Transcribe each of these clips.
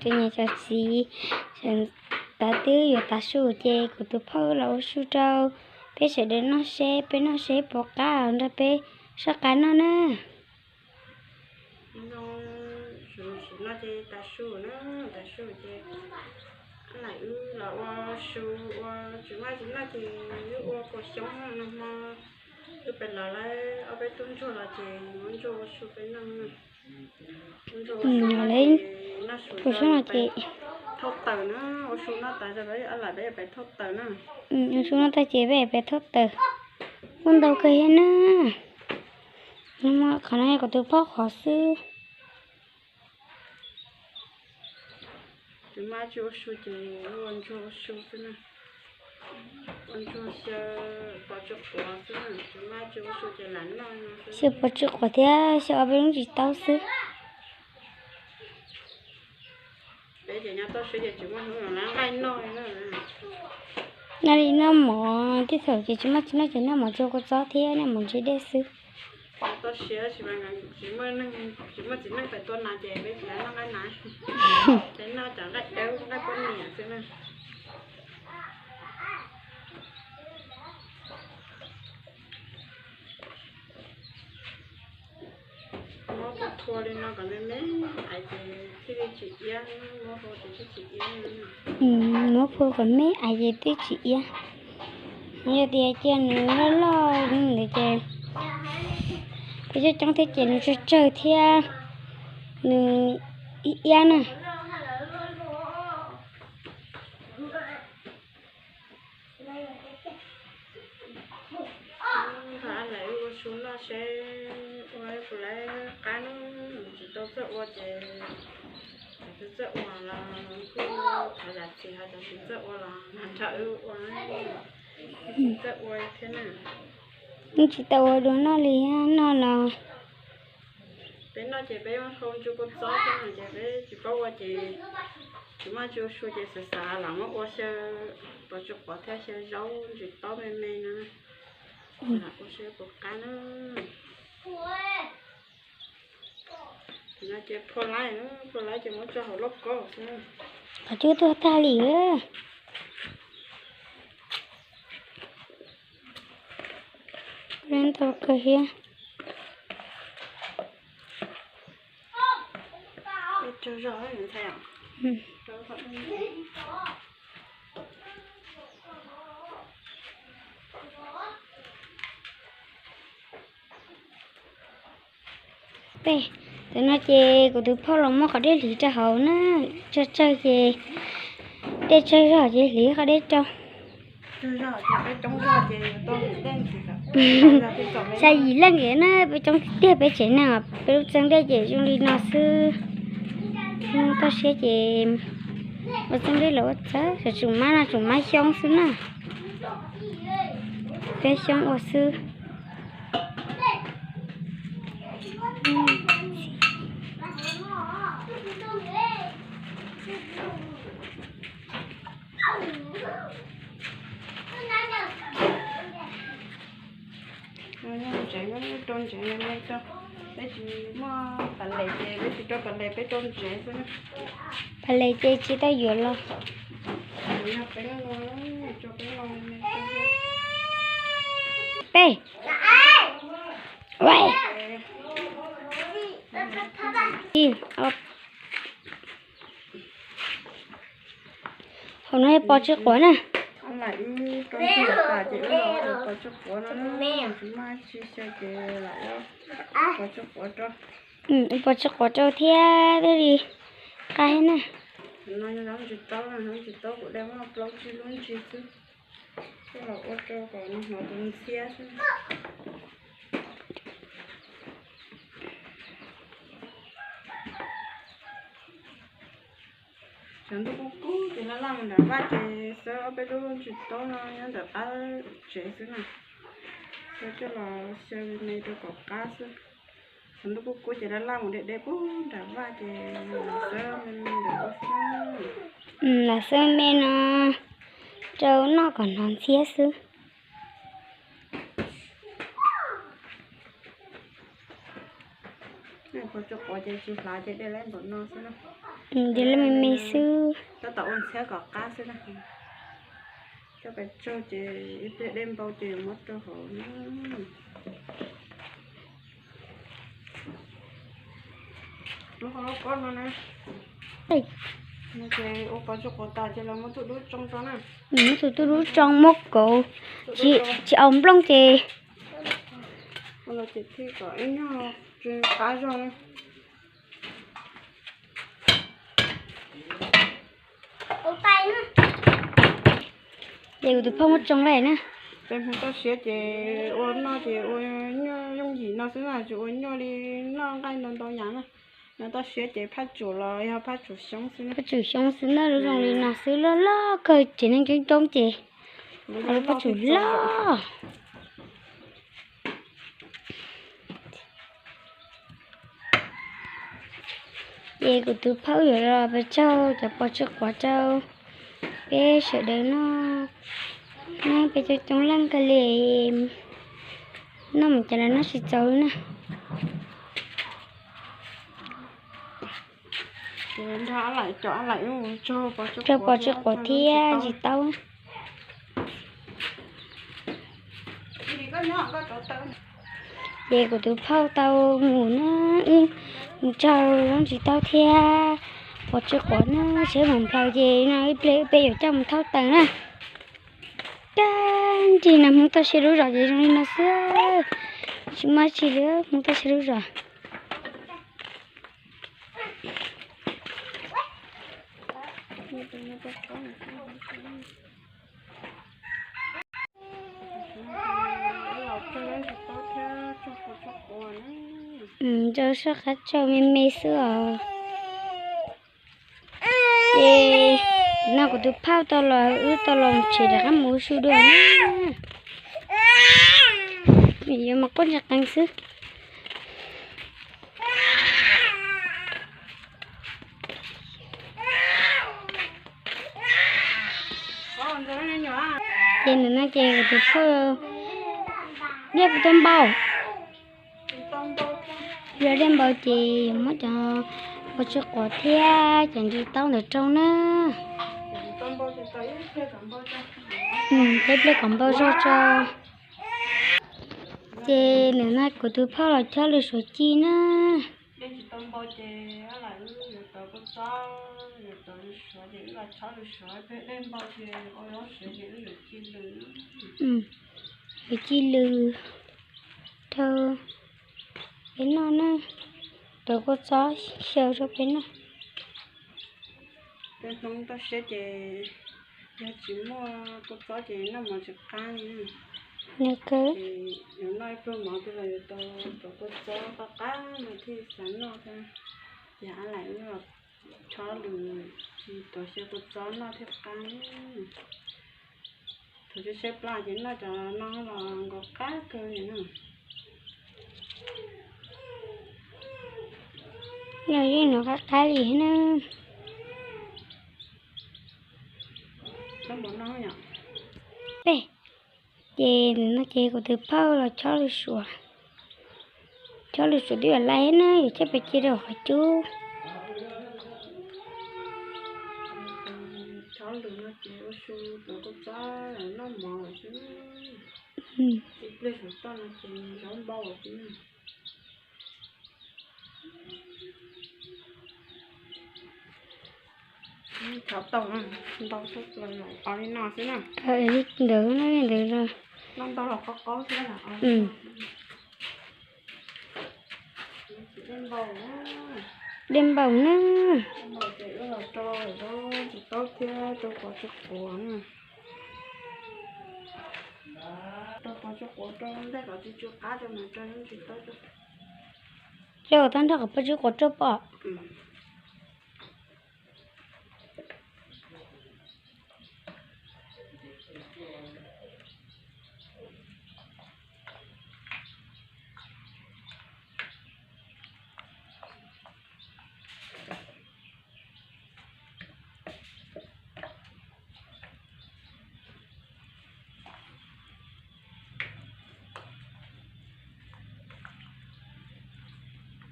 Cov niam cov txiv, tav twb yuav tav su ces kuv tus phauj los ua su rau peb sawv daws noj seb peb noj seb puas qab nrog peb soj qab noj na. Noj ces tav su na, tav su ces wb los ua su, ua tsis maj tsis noj ces wb ua kaum xyoob no hmo. Wb pem los lawm ob peb tug ntsuag los ces muab ntsuag ua su peb noj. Ntsuag ua su no ces noj su no ces thauj taws na, ua su noj tas peb ob lam peb pem thauj taws na. Ua su noj tas ces peb pem thauj taws. Kuj ntau kawg thiab na. Qhov no yog kuv tus phauj qhov xwb. Tsis maj tsis ua su ces ua ntsuag ua su xwb na. Ua ntsuag xyaw pov tsw quav xwb, tsis maj tsis ua su ces lam noj no xwb. Xyaw pov tsw quav thiab xyaw ob peb lub ntsis taub xwb. Peb ces nyob toj siab ces tsis muaj hnub noj nqaij noj li na. Noj li noj mov tej thaum ces tsis maj tsis noj ces noj mov tsuag kua txob thiab noj mov ntse dej xwb. Toj siab tsis muaj txiv neej pem tua nas ces peb tsis noj nqaij nas, peb noj cov nqaij dawb nqaij poj niam xwb na. Muab phua li no kom me me ais ces thiaj li tsis iab, muab phua ces thiaj tsis iab. Muab phua kom me ais ces twb tsis iab. Yog tias cia nws loj loj ntawd ces peb coob coob thiab ces nws tsawg tsawg thiab nws iab na. Nrog ab lawv ua su noj seb ua puas lawv qab na, tsis tau txawj ua ces tsis txawj ua los kuj thov zam txim, ho cov tsis txawj ua los nrog wb ua, tsis txawj ua thiab na. Yeej tsis tau ua dua noj li noj los. Peb noj ces peb hau ntsuag kua txob xwb no ces peb tsis paub ua ces tsis maj tsis ua su ces xav xav los muab ua xyaw pov tsw quav thiab xyaw zaub ntsis taub me me no. Ua seb puas qab na. No ces phua laib, phua laib ces muab tso hauv lauj kaub xwb. Qhov cub tuag tag li. Ntau kawg thiab. Peb, tam no ces kuv tus phauj los muab qhov dej hliv rau hauv na, tsawg tsawg ces, dej tsawg zog ces hliv qhov dej rau. Xya yim leej na, peb coob tiag peb tsev neeg, peb lub txeeb dej ces zoo li no xwb. Toj siab ces ua txeeb dej los ua txawv, tsum mab no tsum mab xyoob xwb na. Peb xyoob ua xwb. Ntsev, rau ntsev me me rau, peb tsis muaj pas les ces peb tsis rau pas les, peb rau ntsev xwb. Pas les ces tsis tau yuav los. Peb, hauv no pov tsw quav na. Pov tsw quav rau thiab thiaj li qab na. Ua rau kom nws hnov tus ntxhiab xwb. Cov ntuj kub kub ces laj laj mus nram vaj ces xawb ob peb lub ntsis taub no nyob ntawm qab tsev xwb na. Xawb coj los xyaw me me rau kom qab xwb. Cov ntuj kub kub ces laj laj mus deb deb puag nram vaj ces xawb me me ntawm vaj xwb. Los xawb me me no rau noj kom hnov ntxhiab xwb. Pov tsw quav ces tsis hlav ces dej lawm npaum no xwb na. Ces loj me me xwb. Tab tom ua ntxhiab kom qab xwb na. Coj pes tsawg ces ib pliag dej npau ces yuav muab rau hauv na. Lub qhov lub kob no na. Ces ua pov tseg quav tas ces los muab tus dub tsoo tso na. Muab tus tub dub tsoo muab kauv, tsis au nplooj ces. Ua los ces thiaj kom ib nyuag tsw qab zog na. Ces kuv tus phauj muab tsoo lawm na. Peb Hmoob toj siab ces ua noj ces ua nyuaj yooj yim no xwb na, tsis ua nyuaj li noj nqaij ntau ntau yam na. Nyob toj siab ces phaj tsum los yog phaj tsum xyoob xwb, phaj tsum xyoob xwb na, zoo li no xwb, loj loj kawg ces neeg coob coob ces lub phaj tsum loj. Ces kuv tus phauj yuav los pes tsawg cov pov tseg quav rau peb sawv daws noj. Neb peb coob coob leej kawg li, noj mus cas los noj tsis txaus li na. Rau pov tseg quav thiab ntsis taub. Ces kuv tus phauj tau mus na, wb mus rau ntsis taub thiab pov tseg quav na, seb mam nplaws ces no ib pliag wb peb yuav coj mus thauj taws na. Kab nrig no Hmoob toj siab lub zos ces zoo li no xwb, tsis muaj tsi li Hmoob toj siab lub zos. Rau soj qab tsau me me xwb os. Ces no kuv tus phauj tau los, wb tau los tsev rov qab mus ua su dua na. Yuav mas quaj ntsis qees xwb. Ces ntawm no ces kuv tus phauj, dej puas tau npau? Yog dej npau ces yuav muab cov pov tseg quav thiab cov ntsis taub ntawd rau na. Peb pliag kom npau zog tso. Ces ntawm no kuv tus phauj los chob lws suav ci na. Lws ci lws rau peb noj na, tuav kua txob xyaw rau peb noj. Peb Hmoob toj siab ces yog tsis muaj kua txob ces noj mov tsis qab li. Nws kawg. Yuav noj ib pluag mov twg los yuav tau tuav kua txob qab qab no thiaj xav noj thiab. Ces ab lam chob lws, tuav xyaw kua txob noj thiaj qab. Thaum tsis saib plab ces noj cov no los nkaus qab kawg li na. Noj yeej noj qab qab li na. Peb, ces ntawm no ces kuv tus phauj los chob lws suav. Chob lws suav twb yuav lais na, yuav coj pes ci rau qhov cub. Ntawd na, ntawd. Dej npaum na. Rau tab nrog qhov paj tsib quav rau pom.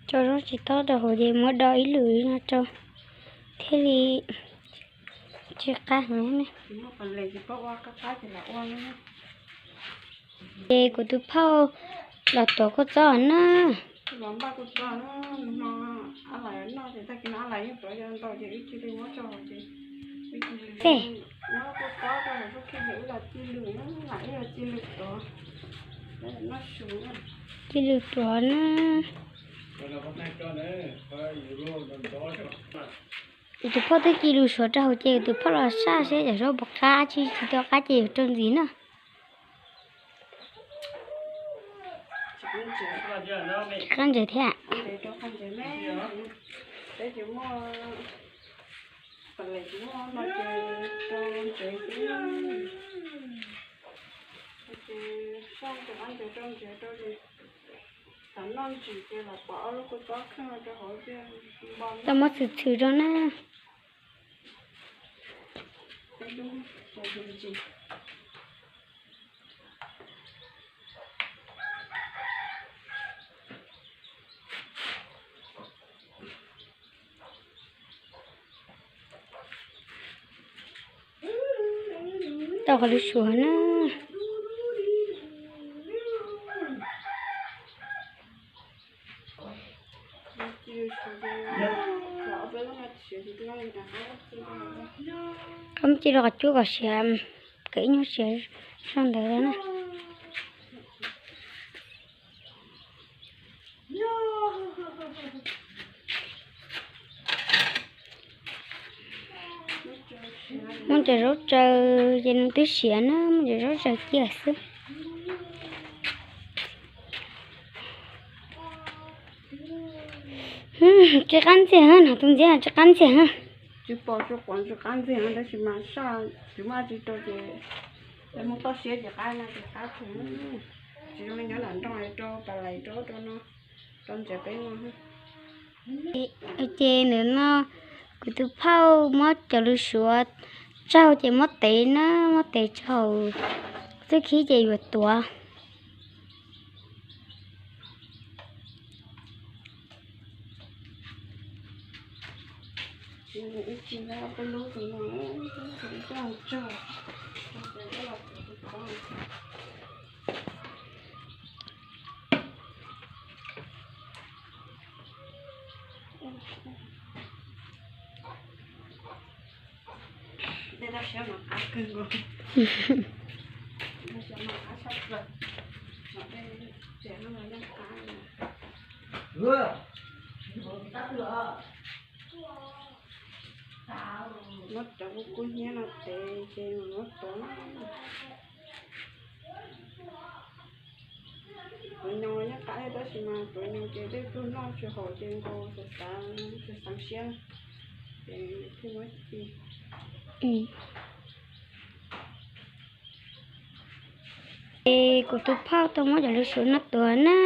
Tso zoo tsis taub rau hauv ces muab do ib lwm no rau. Thiaj li tsis qab heev ne. Ces kuv tus phauj los tuav kua txob na. Tej. Cia li tuav na. Kuv tus phauj twb cia li suav rau hauv ces kuv tus phauj los saj seb cov zaub puas qab, tsis tsis tau qab ces yuav rau ntxiv na. Qab ntses thiab. Tau muab txhwm txhwm rau na. Tau qhov lwm suav na. Koj muab cia rau qhov cub kom siav, kom ib nyuag siav zog ntawd na. Muab cov zaub tsaws ces nws twb siav na, muab cov zaub tsaws cia xwb. Tsis qab ntxiag, no tus ntxiag tsis qab ntxiag. Tsis pom tsis quav tsis qab ntxiag tab sis mas saj tsis muaj tsis rau ces mus toj siab ces qab no ces qab tsis zoo li nyob nram nroog rau pas lais rau rau no, rau ntses peb no. Ces ntawm no kuv tus phauj muab cov lws suav tsaug ces muab tev na, muab tev tsaug xwb khib ces yuav tuav. Muab cov kub kub hnyiab no tev ces muab tuav. Tuav nyo nyob qab tab sis mas tuav nyo ces tej tug noj tsis haum ces nkaus xav xav, xav xav siab ces thiaj muab ci. Es kuv tus phauj tau muab cov lws suav no tuav na.